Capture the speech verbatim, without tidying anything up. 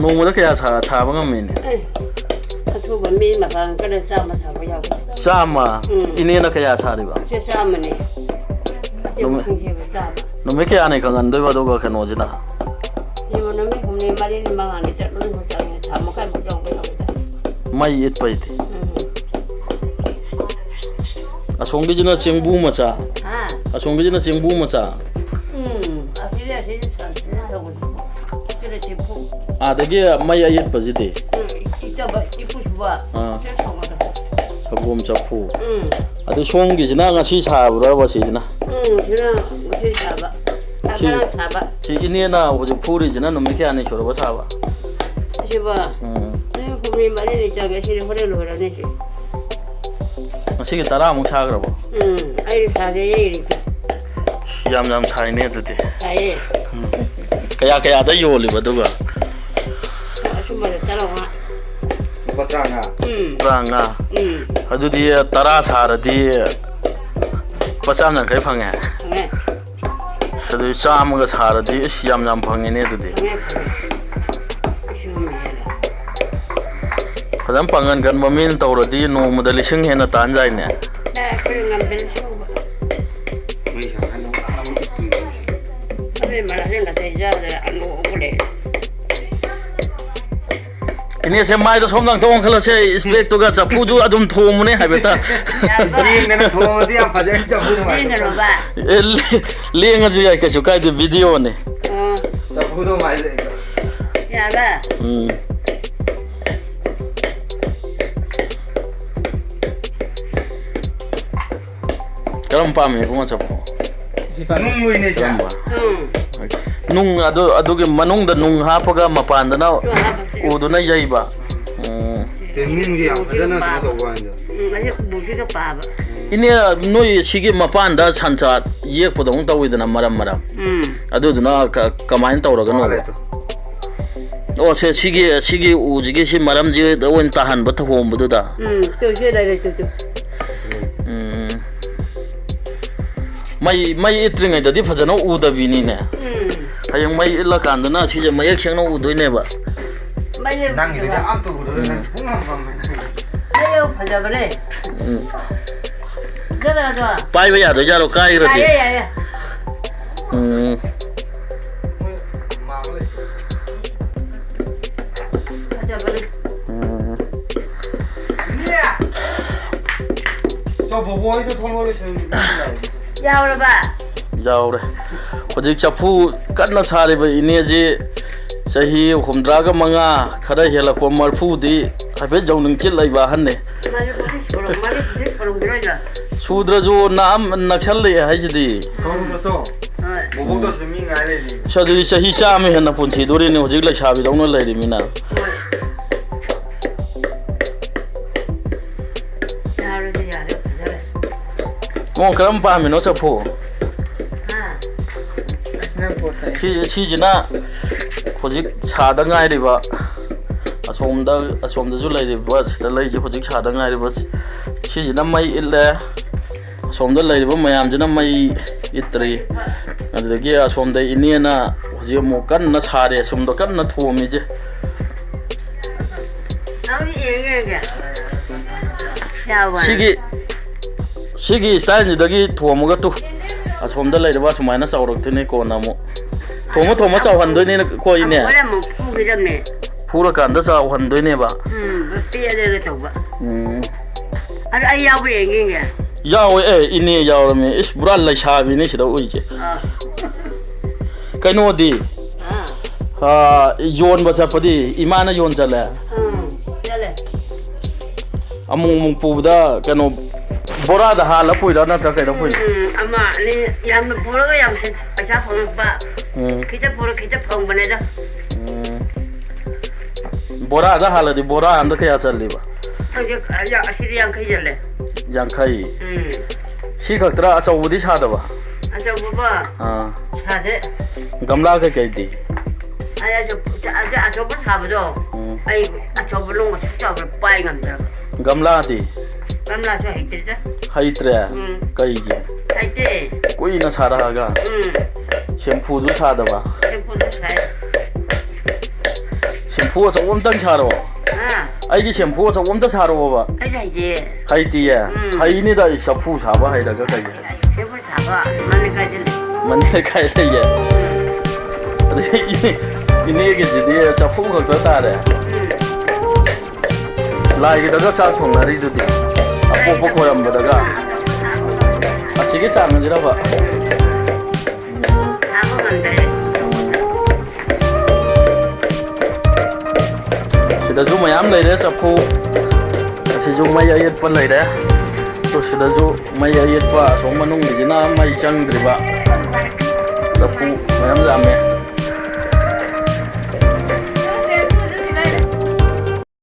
ꯅꯣꯡꯃꯗ ꯀꯌꯥ ꯁꯥ-, ꯁꯥꯕ ꯉꯝꯃꯤꯅꯦ? ꯑꯦ, ꯑꯊꯨꯕ ꯃꯤ ꯃꯄꯥꯟ ꯀꯟꯅ ꯆꯥꯝꯃ ꯁꯥꯕ ꯌꯥꯎꯋꯦ꯫ ꯆꯥꯝꯃ? ꯎꯝ꯫ ꯏꯅꯦꯅ ꯀꯌꯥ ꯁꯥꯔꯤꯕ? ꯁꯦ ꯆꯥꯝꯃꯅꯦ꯫ ꯁꯦ ꯅꯨꯃꯤꯠ ꯃꯁꯤꯡ ꯁꯦ ꯆꯥꯝꯃ꯫ ꯅꯨꯃꯤꯠ ꯀꯌꯥꯅꯤ ꯀꯪꯍꯟꯗꯣꯏꯕ ꯑꯗꯨꯒ ꯀꯩꯅꯣꯁꯤꯅ? ꯁꯤꯕꯨ ꯅꯨꯃꯤꯠ ꯍꯨꯝꯅꯤ ꯃꯔꯤꯅꯤ ꯃꯉꯥꯅꯤ ꯆꯠꯂꯨꯅꯤ ꯆꯪꯉꯦ꯫ ꯊꯥ ꯃꯈꯥꯏꯃꯨꯛ ꯌꯧꯕ ꯌꯥꯎꯋꯦ꯫ ꯃꯩ ꯏꯠꯄꯩꯗꯤ? ꯎꯝ꯫ ꯑꯁꯣꯝꯒꯤꯁꯤꯅ ꯆꯦꯡꯕꯨ ꯃꯆꯥ꯫ ꯍꯥ? ꯑꯁꯣꯝꯒꯤꯁꯤꯅ ꯆꯦꯡꯕꯨ ꯃꯆꯥ꯫ ꯎꯝ꯫ ꯑꯁꯤꯗꯤ, ꯑꯁꯤꯗꯤ ꯁꯟꯁꯤꯅ ꯇꯧꯕꯅꯤ꯫ ꯑꯁꯤꯅ ꯆꯦꯡꯕꯨ꯫ ꯑꯗꯒꯤ ꯃꯩ ꯑꯌꯦꯠꯄꯁꯤꯗꯤ? ꯎꯝ, ꯏꯇꯕ, ꯏꯄꯨꯁꯨꯕ꯫ ꯑꯥ꯫ ꯁꯤ ꯊꯣꯡꯕꯗꯣ꯫ ꯁꯪꯒꯣꯝ ꯆꯐꯨ꯫ ꯎꯝ꯫ ꯑꯗꯨ ꯁꯣꯝꯒꯤꯁꯤꯅ ꯉꯁꯤ ꯁꯥꯕ꯭ꯔꯕ ꯁꯤꯁꯤꯅ? ꯎꯝ, ꯁꯤꯅ ꯉꯁꯤ ꯁꯥꯕ꯫ ꯁꯤ, ꯉꯔꯥꯡ ꯁꯥꯕ꯫ ꯁꯤ ꯏꯅꯦꯅ ꯍꯧꯖꯤꯛ ꯐꯨꯔꯤꯁꯤꯅ ꯅꯨꯃꯤꯠ ꯀꯌꯥꯅꯤ ꯁꯨꯔꯕ ꯁꯥꯕ? ꯁꯤꯕꯣ? ꯎꯝ꯫ ꯅꯨꯃꯤꯠ ꯍꯨꯝꯅꯤ ꯃꯔꯤꯅꯤ ꯆꯪꯉꯦ, ꯁꯤꯗꯤ ꯍꯣꯔꯦꯟ ꯂꯣꯏꯔꯅꯤ ꯁꯤ꯫ ꯉꯁꯤꯒꯤ ꯇꯔꯥꯃꯨꯛ ꯁꯥꯈ꯭ꯔꯕꯣ? ꯎꯝ, ꯑꯩ ꯁꯥꯒꯦ ꯌꯩꯔꯤꯁꯦ꯫ ꯌꯥꯝ ꯌꯥꯝ ꯁꯥꯏꯅꯦ ꯑꯗꯨꯗꯤ꯫ ꯁꯥꯏꯌꯦ꯫ ꯎꯝ꯫ ꯀꯌꯥ ꯀꯌꯥꯗ ꯌꯣꯜꯂꯤꯕ ꯑꯗꯨꯒ? ꯑꯆꯨꯝꯕꯗ ꯇꯔꯥꯃꯉꯥ꯫ ꯂꯨꯄꯥ ꯇꯔꯥꯃꯉꯥ? ꯎꯝ꯫ ꯇꯔꯥꯃꯉꯥ? ꯎꯝ꯫ ꯑꯗꯨꯗꯤ ꯇꯔꯥ ꯁꯥꯔꯗꯤ ꯂꯨꯄꯥ ꯆꯥꯝ ꯌꯥꯡꯈꯩ ꯐꯪꯉꯦ? ꯐꯪꯉꯦ꯫ ꯑꯗꯨꯗꯤ ꯆꯥꯝꯃꯒ ꯁꯥꯔꯗꯤ ꯏꯁ ꯌꯥꯝ ꯌꯥꯝ ꯐꯪꯉꯤꯅꯦ ꯑꯗꯨꯗꯤ꯫ ꯐꯪꯉꯦ, ꯐꯪꯉꯦ꯫ ꯏꯁ, ꯌꯥꯝ ꯍꯦꯜꯂꯦ꯫ ꯐꯖꯅ ꯄꯥꯡꯒꯟ ꯀꯟꯕ ꯃꯤꯅ ꯇꯧꯔꯗꯤ ꯅꯣꯡꯃꯗ ꯂꯤꯁꯤꯡ ꯍꯦꯟꯅ ꯇꯥꯟ ꯌꯥꯏꯅꯦ꯫ ꯑꯦ, ꯑꯩꯈꯣꯏꯅ ꯉꯝꯗꯅ ꯁꯨꯕ꯫ ꯃꯩ ꯁꯥꯍꯟ-, ꯑꯗꯨꯏ ꯃꯔꯛꯁꯤꯗ ꯉꯁꯥꯏ ꯌꯥꯗ꯭ꯔꯦ, ꯑꯂꯨ ꯑꯃꯨꯛ ꯂꯩ꯫ ꯏꯅꯦꯁꯦ, ꯃꯥꯏꯗꯣ ꯁꯣꯝꯗ ꯑꯝꯇ ꯑꯣꯟꯈꯠꯂꯁꯦ, ꯏꯁꯄꯦꯛꯇꯨꯒ ꯆꯐꯨꯗꯨ ꯑꯗꯨꯝ ꯊꯣꯡꯕꯅꯦ ꯍꯥꯏꯐꯦꯠꯇ꯫ ꯌꯥꯔꯕ? ꯂꯦꯡꯗꯅ ꯊꯣꯡꯉꯗꯤ ꯌꯥꯝ ꯐꯖꯩ, ꯆꯐꯨ ꯅꯨꯡꯉꯥꯏꯇꯦ꯫ ꯂꯦꯡꯒꯅꯣꯕ꯫ ꯑꯦ, ꯂꯦ-, ꯂꯦꯡꯉꯁꯨ ꯌꯥꯏ, ꯀꯩꯁꯨ ꯀꯥꯏꯗꯦ, ꯚꯤꯗꯤꯑꯣꯅꯦ꯫ ꯑꯣ꯫ ꯆꯐꯨꯗꯣ ꯃꯥꯏ ꯂꯩꯕ꯫ ꯌꯥꯔꯕ? ꯎꯝ꯫ ꯀꯔꯝ ꯄꯥꯝꯃꯤ ꯏꯕꯨꯡꯉꯣ ꯆꯐꯨ? ꯅꯨꯡ ꯑꯣꯏꯅ ꯆꯥ-, ꯀꯔꯝꯕ? ꯎꯝ꯫ ꯅꯨꯡ ꯑꯗꯨ, ꯑꯗꯨꯒꯤ ꯃꯅꯨꯡꯗ ꯅꯨꯡ ꯍꯥꯞꯄꯒ ꯃꯄꯥꯟꯗꯅ ꯁꯨ ꯍꯥꯞꯄꯁꯦ꯫ ꯎꯗꯨꯅ ꯌꯩꯕ꯫ ꯎꯝ꯫ ꯇꯦ, ꯅꯨꯡꯁꯦ ꯌꯥꯝ ꯐꯖꯅ ꯀꯩꯅꯣ ꯇꯧꯕ ꯋꯥꯅꯤꯗ꯫ ꯎꯝ, ꯑꯗꯩ ꯎꯄꯨꯁꯤꯒ ꯄꯥꯕ꯫ ꯏꯅꯦ, ꯅꯣꯏ ꯁꯤꯒꯤ ꯃꯄꯥꯟꯗ ꯁꯟꯁꯥ ꯌꯦꯛꯄꯗꯧꯅ ꯇꯧꯋꯤꯗꯅ ꯃꯔꯝ ꯃꯔꯝ꯫ ꯎꯝ꯫ ꯑꯗꯨꯗꯨꯅ ꯀ-, ꯀꯃꯥꯏꯅ ꯇꯧꯔꯒꯅꯣꯕ? ꯃꯥꯜꯂꯦ ꯑꯗꯣ꯫ ꯑꯣ, ꯁꯦ, ꯁꯤꯒꯤ, ꯁꯤꯒꯤ ꯎꯁꯤꯒꯤ ꯁꯤ ꯃꯔꯝꯁꯤꯗ ꯑꯣꯏꯅ ꯇꯥꯍꯟꯕ ꯊꯧꯑꯣꯡꯕꯗꯨꯗ꯫ ꯎꯝ, ꯇꯨ, ꯁꯤ ꯂꯩ, ꯂꯩ, ꯇꯨ, ꯇꯨ꯫ ꯎꯝ꯫ ꯃꯩ, ꯃꯩ ꯏꯠꯇ꯭ꯔꯤꯉꯩꯗꯗꯤ ꯐꯖꯅ ꯎꯗꯕꯤꯅꯤꯅꯦ꯫ ꯎꯝ꯫ ꯍꯌꯦꯡ ꯃꯩ ꯏꯠꯂꯀꯥꯟꯗꯅ ꯁꯤꯁꯦ ꯃꯌꯦꯛ ꯁꯦꯡꯅ ꯎꯗꯣꯏꯅꯦꯕ꯫ ꯃꯩ ꯅꯪꯒꯤꯗꯨꯗꯤ ꯏꯠꯇ꯭ꯔꯤꯉꯩꯗ꯫ ꯑꯝꯇ ꯎꯔꯣꯏ, ꯎꯝ꯫ ꯅꯪ ꯄꯨꯡꯃꯝ ꯃꯝꯃꯦ ꯅꯪꯒꯤꯗꯤ꯫ ꯃꯩ ꯌꯥꯝ ꯐꯖꯕꯅꯦ꯫ ꯎꯝ꯫ ꯐꯖꯗ꯭ꯔꯣ? ꯄꯥꯏꯕ ꯌꯥꯗꯣꯏꯖꯥꯠꯂꯣ, ꯀꯥꯏꯈ꯭ꯔꯗꯤ? ꯌꯥꯏꯌꯦ, ꯌꯥꯏꯌꯦ꯫ ꯎꯝ꯫ ꯐꯖꯕꯅꯦ꯫ ꯎꯝ꯫ ꯏꯅꯦ! ꯆꯣ, ꯕꯣꯕꯣ ꯍꯣꯏꯗꯣ ꯊꯣꯛꯂꯛꯑꯣ, ꯁꯤꯗ꯫ ꯌꯥꯎꯔꯕ? ꯌꯥꯎꯔꯦ꯫ ꯍꯧꯖꯤꯛ ꯆꯐꯨ ꯀꯟꯅ ꯁꯥꯔꯤꯕ ꯏꯅꯦꯁꯤ ꯆꯍꯤ ꯍꯨꯝꯗ꯭ꯔꯥꯒ ꯃꯉꯥ, ꯈꯔ ꯍꯦꯜꯂꯛꯄ, ꯃꯔꯐꯨꯗꯤ ꯍꯥꯏꯐꯦꯠ ꯌꯧꯅꯤꯡꯆꯤꯠ ꯂꯩꯕ ꯑꯍꯟꯅꯦ꯫ ꯃꯔꯤꯐꯨꯗꯤ ꯁꯨꯔꯝ-, ꯃꯔꯤꯐꯨꯗꯤ ꯁꯨꯔꯝꯈꯤꯔꯣꯏꯗ꯫ ꯁꯨꯗ꯭ꯔꯁꯨ ꯅꯛꯑꯝ-, ꯅꯛꯁꯜꯂꯛꯑꯦ ꯍꯥꯏꯁꯤꯗꯤ꯫ ꯀꯧꯔꯨꯔꯣ ꯆꯣ꯫ ꯍꯣꯏ꯫ ꯕꯣꯕꯣꯛꯇꯁꯨ ꯃꯤ ꯉꯥꯏ ꯂꯩꯔꯤ꯫ ꯑꯁ, ꯑꯗꯨꯗꯤ ꯆꯍꯤ ꯆꯥꯝꯃ ꯍꯦꯟꯅ ꯄꯨꯟꯁꯤꯗꯣꯔꯤꯅꯦ, ꯍꯧꯖꯤꯛ ꯂꯩꯁꯥꯕꯤꯗꯧꯅ ꯂꯩꯔꯤꯃꯤꯅ꯫ ꯍꯣꯏ꯫ ꯌꯥꯔꯣꯏꯗ, ꯌꯥꯔꯦ, ꯐꯖꯔꯦ꯫ ꯃꯣ ꯀꯔꯝ ꯄꯥꯝꯃꯤꯅꯣ ꯆꯐꯨ? ꯍꯥ? ꯑꯁ, ꯅꯪ ꯄꯣꯠ ꯐꯩ꯫ ꯁꯤ, ꯁꯤꯁꯤꯅ ꯍꯧꯖꯤꯛ ꯁꯥꯗ ꯉꯥꯏꯔꯤꯕ, ꯑꯁꯣꯝꯗ, ꯑꯁꯣꯝꯗꯁꯨ ꯂꯩꯔꯤꯕ, ꯁꯤꯗ ꯂꯩꯁꯦ ꯍꯧꯖꯤꯛ ꯁꯥꯗ ꯉꯥꯏꯔꯤꯕ, ꯁꯤꯁꯤꯅ ꯃꯩ ꯏꯠꯂꯦ꯫ ꯑꯁꯣꯝꯗ ꯂꯩꯔꯤꯕ ꯃꯌꯥꯝꯁꯤꯅ ꯃꯩ ꯏꯠꯇ꯭ꯔꯤ꯫ ꯑꯗꯨꯗꯒꯤ ꯑꯁꯣꯝꯗ ꯏꯅꯦꯅ ꯍꯧꯖꯤꯛ ꯑꯃꯨꯛ ꯀꯟꯅ ꯁꯥꯔꯦ, ꯑꯁꯣꯝꯗ ꯀꯟꯅ ꯊꯣꯝꯃꯤꯁꯦ꯫ ꯑꯃꯨꯛ ꯌꯦꯡꯒꯦ, ꯌꯦꯡꯒꯦ꯫ ꯌꯥꯎꯕ꯫ ꯁꯤꯒꯤ, ꯁꯤꯒꯤ ꯁ꯭ꯇꯥꯏꯜꯁꯤꯗꯒꯤ ꯊꯣꯝꯃꯒ ꯇꯨ, ꯑꯁꯣꯝꯗ ꯂꯩꯔꯤꯕ ꯑꯁꯨꯃꯥꯏꯅ ꯆꯥꯎꯔꯛꯇꯣꯏꯅꯦ ꯀꯣꯟꯅ ꯑꯃꯨꯛ꯫ ꯊꯣꯝꯃ ꯊꯣꯝꯃ ꯆꯥꯎꯍꯟꯗꯣꯏꯅꯤꯅ ꯀꯣ ꯏꯅꯦ꯫ ꯑꯃꯨꯛ ꯍꯣꯔꯦꯟ ꯑꯃꯨꯛ ꯐꯨꯒꯗꯕꯅꯦ꯫ ꯐꯨꯔꯀꯥꯟꯗ ꯆꯥꯎꯍꯟꯗꯣꯏꯅꯦꯕ꯫ ꯎꯝ, ꯄꯦꯠꯂꯦꯅ ꯇꯧꯕ꯫ ꯎꯝ꯫ ꯑꯗꯣ ꯑꯩ ꯌꯥꯎꯕ꯭ꯔꯥ ꯌꯦꯡꯒꯦ, ꯌꯦꯡꯒꯦ꯫ ꯌꯥꯎꯋꯦ, ꯑꯦ, ꯏꯅꯦ ꯌꯥꯎꯔꯝꯃꯦ꯫ ꯏꯁ, ꯄꯨꯔꯥ ꯂꯩꯁꯥꯕꯤꯅꯤ ꯁꯤꯗ ꯎꯏꯁꯦ꯫ ꯑꯥ꯫ ꯀꯩꯅꯣꯗꯤ? ꯑꯥ꯫ ꯑꯥ, ꯌꯣꯟꯕ ꯆꯠꯄꯗꯤ ꯏꯃꯥꯅ ꯌꯣꯟ ꯆꯠꯂꯦ? ꯎꯝ, ꯆꯠꯂꯦ꯫ ꯑꯃꯨꯛ ꯑꯃꯨꯛ ꯄꯨꯕꯗ ꯀꯩꯅꯣ ꯕꯣꯔꯥꯗ ꯍꯥꯜꯂ ꯄꯨꯏꯔꯥ ꯅꯠꯇ꯭ꯔ ꯀꯩꯗ ꯄꯨꯏ? ꯎꯝ, ꯑꯃ ꯑꯅꯤ ꯌꯥꯝꯅ ꯄꯨꯔꯒ ꯌꯥꯝ ꯁꯤ-, ꯄꯩꯁꯥ ꯐꯪꯉꯛꯄ꯫ ꯎꯝ꯫ ꯈꯤꯇ ꯄꯨꯔ ꯈꯤꯇ ꯐꯪꯕꯅꯦꯗ꯫ ꯎꯝ꯫ ꯕꯣꯔꯥꯗ ꯍꯥꯜꯂꯗꯤ ꯕꯣꯔꯥ ꯑꯝꯗ ꯀꯌꯥ ꯆꯜꯂꯤꯕ? ꯈꯪꯗꯦ, ꯑꯁꯤꯗꯤ ꯌꯥꯡꯈꯩ ꯆꯜꯂꯦ꯫ ꯌꯥꯡꯈꯩ꯫ ꯎꯝ꯫ ꯁꯤ ꯈꯛꯇꯔꯥ, ꯑꯆꯧꯕꯗꯤ ꯁꯥꯗꯕ? ꯑꯆꯧꯕꯕꯣ? ꯑꯥ꯫ ꯁꯥꯗꯦ꯫ ꯒꯝꯂꯥ ꯀꯩꯀꯩꯗꯤ? ꯑꯩ ꯑꯆꯧ-, ꯑꯆꯧ-, ꯑꯆꯧꯕ ꯁꯥꯕꯗꯣ, ꯎꯝ꯫ ꯑꯩ ꯑꯆꯧꯕ ꯂꯣꯡ ꯑꯁꯨꯛ ꯆꯥꯎꯕ ꯄꯥꯏ ꯉꯝꯗ꯭ꯔꯕ꯫ ꯒꯝꯂꯥꯗꯤ? ꯒꯝꯂꯥꯁꯨ ꯍꯩꯇ꯭ꯔꯤꯗ꯫ ꯍꯩꯇ꯭ꯔꯦ? ꯎꯝ꯫ ꯀꯩꯒꯤ? ꯍꯩꯇꯦ꯫ ꯀꯨꯏꯅ ꯁꯥꯔꯛꯑꯒ? ꯎꯝ꯫ ꯁꯦꯝꯐꯨꯁꯨ ꯁꯥꯗꯕ? ꯁꯦꯝꯐꯨꯁꯨ ꯁꯥꯏ꯫ ꯁꯦꯝꯐꯨ ꯑꯆꯧꯕ ꯑꯝꯇꯪ ꯁꯥꯔꯛꯑꯣ꯫ ꯑꯥ꯫ ꯑꯩꯒꯤ ꯁꯦꯝꯐꯨ ꯑꯆꯧꯕ ꯑꯝꯇ ꯁꯥꯔꯛꯑꯣꯕ꯫ ꯑꯩꯁꯨ ꯍꯩꯇꯦ꯫ ꯍꯩꯇꯤꯌꯦ? ꯎꯝ꯫ ꯍꯩꯅꯤꯗ, ꯑꯩ ꯆꯐꯨ ꯁꯥꯕ ꯍꯩꯔꯒ ꯀꯩꯒꯤ? ꯁꯦꯝꯐꯨ ꯁꯥꯕ ꯃꯅꯤꯡ ꯀꯥꯏꯗ ꯂꯩ꯫ ꯃꯅꯤꯡ ꯂꯩꯀꯥꯏ ꯂꯩꯌꯦ? ꯎꯝ꯫ ꯑꯗꯩ ꯏꯅꯦ-, ꯏꯅꯦꯒꯤꯁꯤꯗꯤ ꯆꯐꯨ ꯈꯛꯇ ꯇꯥꯔꯦ꯫ ꯎꯝ꯫ ꯂꯥꯏꯒꯤꯗꯒ ꯆꯥꯛ ꯊꯣꯡꯅꯔꯤꯗꯨꯗꯤ, ꯑꯄꯣꯛꯄ ꯈꯣꯏꯔꯝꯕꯗꯒ꯫ ꯑꯁꯤꯒꯤ ꯆꯥꯡꯁꯤꯔꯕ? ꯁꯥꯕ ꯉꯝꯗ꯭ꯔꯦ꯫ ꯁꯤꯗꯁꯨ ꯃꯌꯥꯝ ꯂꯩꯔꯦ ꯆꯐꯨ꯫ ꯑꯁꯤꯁꯨ ꯃꯩ ꯑꯌꯦꯠꯄ ꯂꯩꯔꯦ꯫ ꯑꯗꯨ ꯁꯤꯗꯁꯨ ꯃꯩ ꯑꯌꯦꯠꯄ, ꯑꯁꯣꯝ ꯃꯅꯨꯡꯒꯤꯁꯤꯅ ꯃꯩ ꯆꯪꯗ꯭ꯔꯤꯕ꯫ ꯆꯐꯨ ꯃꯌꯥꯝ ꯌꯥꯝꯃꯦ꯫